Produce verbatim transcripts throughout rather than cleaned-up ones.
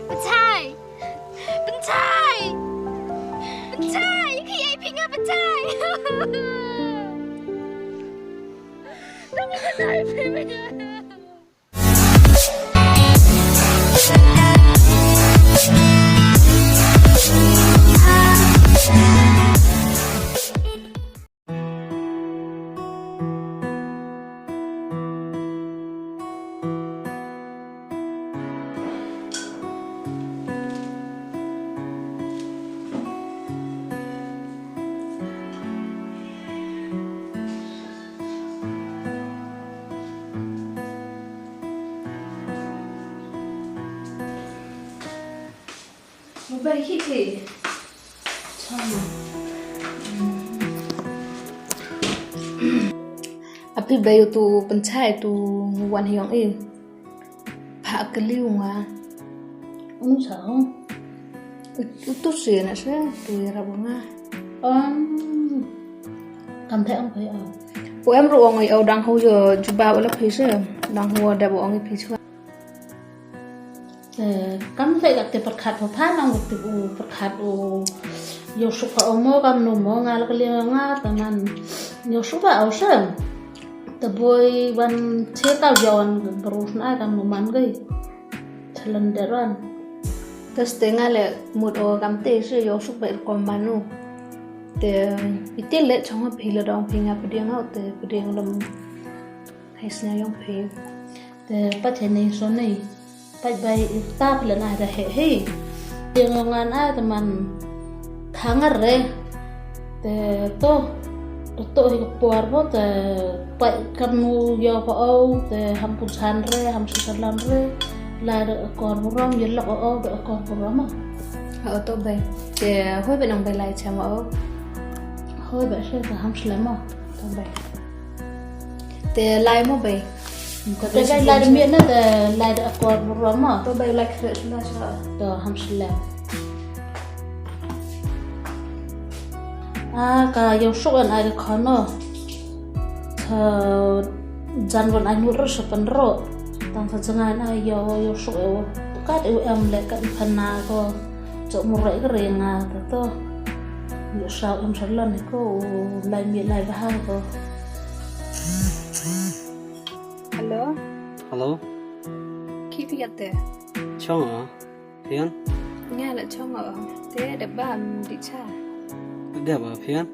Pynchai! Pynchai! Pynchai! Ki ai phi nga pynchai! Tang ka dai phi nga. Ba hi hi. Chama. Api ba yu tu pynchai tu wan hiong i. Pha kali u nga. Unu sa ho? Utu se na se tu ya rabu nga. Um. Kam the ang pha ya. U em ru ong i au dang ho yo juba wala phi se. Dang ho da bu ong i phi chwa. Te kam leh dak te pyrkhat pha pha nang u te u pyrkhat u ïoh suk pha o mo kam nu mo nga la ka liang nga ta man ïoh suk pha o shem. Te boi wan che ka ïoh wan baru sna kam nu man gai. Chalan deran. Te ste nga leh mut o kam te se ïoh suk pha kom man nu. Te ite leh chong phi la dong phi nga pdiang au te pdiang lem. Hai sna ïong phi. Te pat he nei so nei. Pat bai ta phi la na da he he. Te ngong an ai te man khangar re. Te to. To to hi ka por bo te pat kam nu yo pa o te ham pun san re ham si salam re. La da akor burom ye lok o da akor burom. Ha to bai. Te hoi bai nang bai lai chama o. Hoi bai se ta ham slem o. To bai. Te lai mo bai. Te bai lai de miet na te lai de akor burom mo. To bai lai kre sula sula. To ham sula. A ka ïoh suk an ai de kono. Te jan wan ai nur sa pen ro. Tang sa jangan ai ïoh ïoh suk ïoh. Kat ïoh em le kat i phana ko. Chok mu rai ka ri nga ta to. Yu sa um sa lon ko u lai mi lai ba ha ko. Hello. Hello. Ki ti ate. Chong a. Pian. Nga la chong a. Te da ba am di cha. Da ba pian.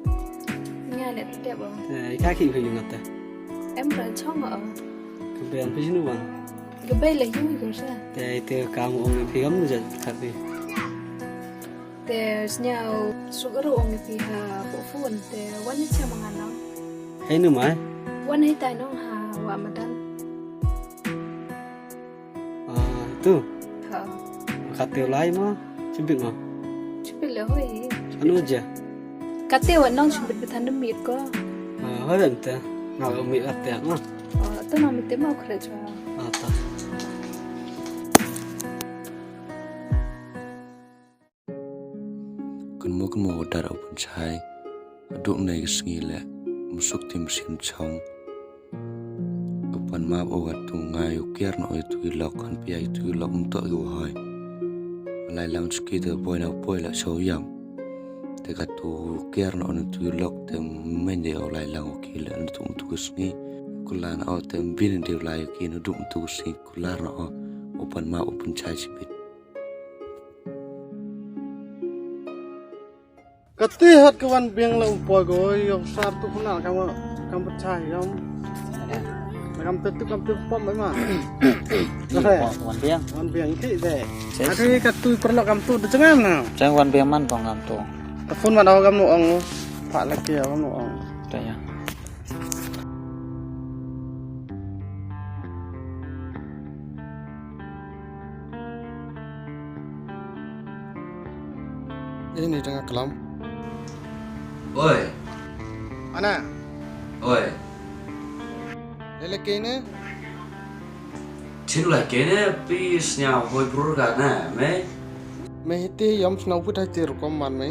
Nga la te da ba. Te ka ki phi nga te. Em ra chong a. Ka ben phi nu wan. Ka bai la yu yu sa. Te te ka mu ong phi gam ja ka phi. Te sñiaw suk ru ong ïa phi ha phone te wan ïa cha ma nga nong. Hei nu mai. Wan hei tai nong ha wa madan. Ah, tu. Ha. Ka te lai ma. Chibit ma. Chibit le hoi. Anu ja. Ka te wan nong chibit bithan de mit ko. Ah, hoi ran te. Nga mi ate ma. Ah, tu nong mit te ma kre cha. Ah, ta. Kynmaw kynmaw u dad u pynshai. Haduh mynne ka sngi leh ym suk te mynsiem chong. U pan map u, katu nga ïoh kiar noh ïa utu u lok, kan pia ïa utu u lok mynta ki wahoi. Lai lang shuki te boi na u poi la shu ïam. Te katu kiar noh ïa utu u lok te mynne u lai lang u ki leh na tu mynta ka sngi. Kular noh te ym bin de u lai u ki na tu mynta ka sngi kular noh u pan map u pynshai shibit. Kati hat ka wan biang la u poi ko ïoh sar tu khuna kam kam pynshai kam. Kam tu tu kam tu pom mai ma. Wan biang. Wan biang ki de. Ati katu perlu kam tu de jengam na. Jeng wan biang man tong kam tu. Ka phone man au kam nu ong. Pak lagi au kam nu ong. Tanya. Ini tengah kelam. Oi. Ana. Oi. Lele kene. Chin la kene pi sñiaw hoi brur ka na me. Me hiti yam sñiaw put hiti rukom man me.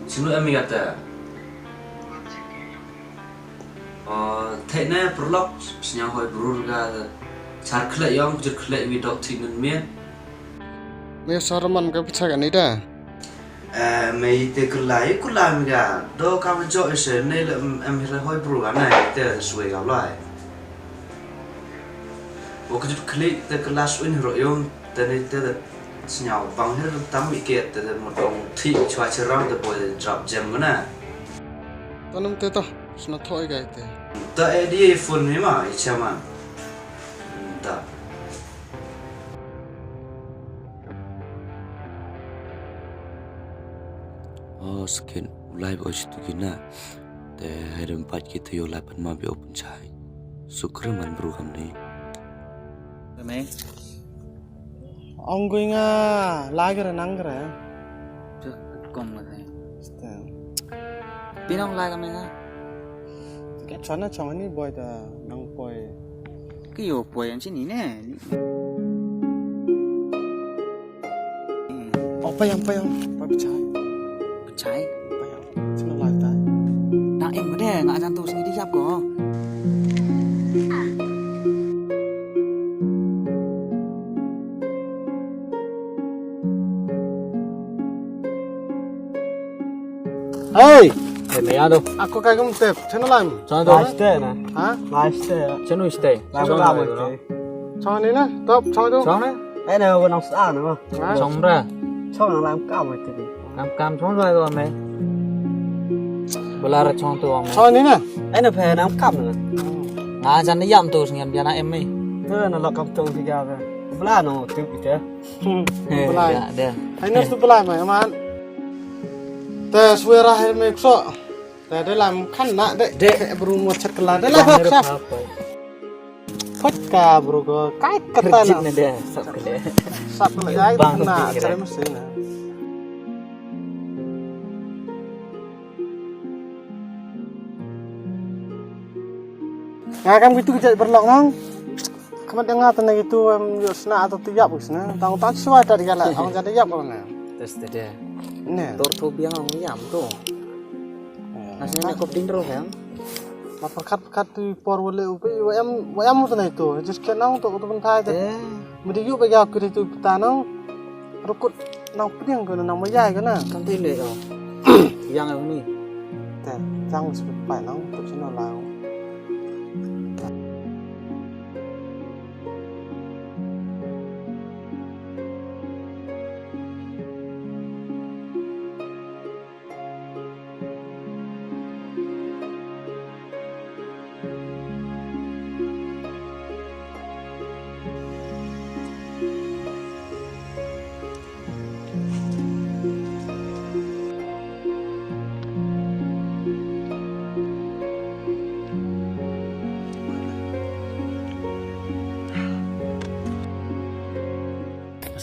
Chin la mi kata. Te ne paralok, sñiaw hoi brur ka char khleh yong, kujur khleh wi dok thik nun miet. Me saraman ka pachak ani da. Eh, me te kelai, kelai me ka. Do ka me jok ise, ne le em hila hoi brur ka ne, te suwe ka lai. Wa kujur khleh te kelas un ro yong, te ne te sñiaw bang her tam mi ke te mo dong thik chwa chiram te boy drop jam mana. Tanam te to, sna thoi gai te. Ta e di phone mi ma, i chairman. Ta. Oh, skin, live oi situ kina. Te hedem pat kita yo lapan ma bi open chai. Sukre man bru kam ni. Mai. Ong gui nga lagi re nang re. Cek kom nga te. Stem. Pinong lagi me nga. Ke chana chong ni boy da nang poi. Ke yo poi yang sini ne. Oh, payam, payam. Poi pechai. Pechai? Payam. Sino lai tai. Na em ko de, nga jan tu sini di jap ko. Hey! Hey, me ado. Ako kai kum tep, channel lam. Channel lam. Last day na. Ha? Last day. Channel stay. Channel lam. Channel ni na, top, channel tu. Channel ni? Eh, na, wa nang sa na ma. Ha? Channel bra. Channel lam kam ai tu. Kam kam channel bra tu me. Bela ra channel tu me. Channel ni na. Eh, na phe nang kam na. Nga jan ni yam tu sngem biana em me. Tu na la kam tu tiga be. Bela no tu kita. Hmm, belai. Belai. Hai nas tu belai mai aman. Te suara hai me kso. Te de lam khan na de. De. Ke bru mo chat kala de la hok sap. Hok ka bru ko kai kata na. Jit ne de sap kale. Sap kale ai bang na chere mesti na. Nga kam kitu kejat berlok nang. Kamat dengar tena gitu em yuk sena atau tu yap sena. Tang tang sua tadi kala ang jadi yap kau na. Terus tadi. Ne. Tor tu biang ang yam tu. Nasnya ne kop ding ro hem. Ma perkat perkat tu por wale upi wa em wa em tu na itu. Just ke nang tu tu pentai tu. Eh. Medi yuk bagi aku tu kita nang. Rukut nang pediang ke nang mayai ke na. Kan tu le oh. Yang ni. Te, jang sepepai nang tu sino lau.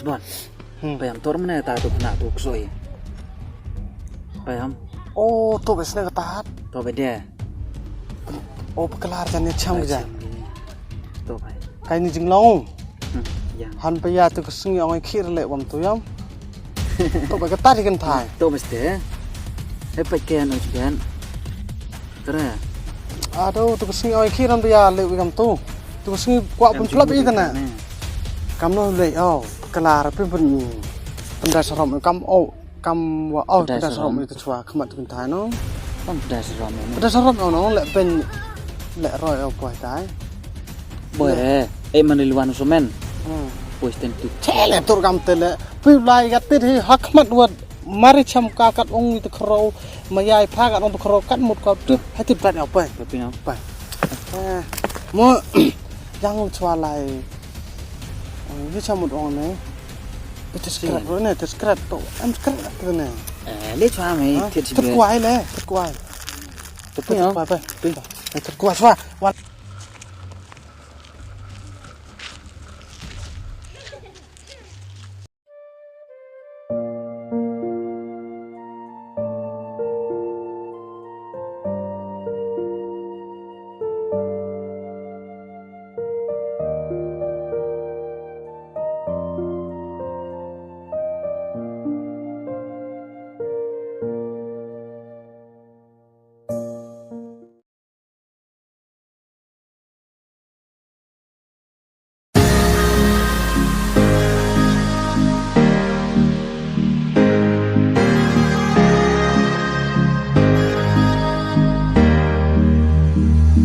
Asbon. Hmm. Payam tor mene ta tu kena tu ksoi. Payam. Oh, tu besne ketat. Tu bede. Oh, pekelar jan ni cham ke jan. Tu bai. Kai ni jinglong. Hmm, ya. Han paya tu kesengi ong khir le wam tu yam. Tu bai ketat ikan thai. Tu beste. He pai ken ong ken. Tere. Aduh, tu kesengi ong khir han paya le wam tu. Tu kesengi kuak pun plap i tena. Kam no le oh, pekelar pun pun. Penda sarom kam oh. Kam wa oh, peda sarom itu chwa khmat tu thai no. Kam peda sarom ni. Peda sarom no le pen le roi oh poi tai. Boy re, eh man luan sumen. Hmm. Poi sten tu. Chele tur kam tele. Pui lai gat tit hi hak khmat wat mari cham ka kat ong itu khro mayai pha kat ong tu khro kat mut ka tu. Hai tu brat oh poi. Tapi no. Poi. Eh, mo yang chwa lai. Ni cha mut ong ne. Te scrap ro ne, te scrap to. Am scrap to ne. Eh, le chwa me, te chi. Te kwai le, te kwai. Te kwai. Te kwai, te kwai. Te kwai chwa. Wan.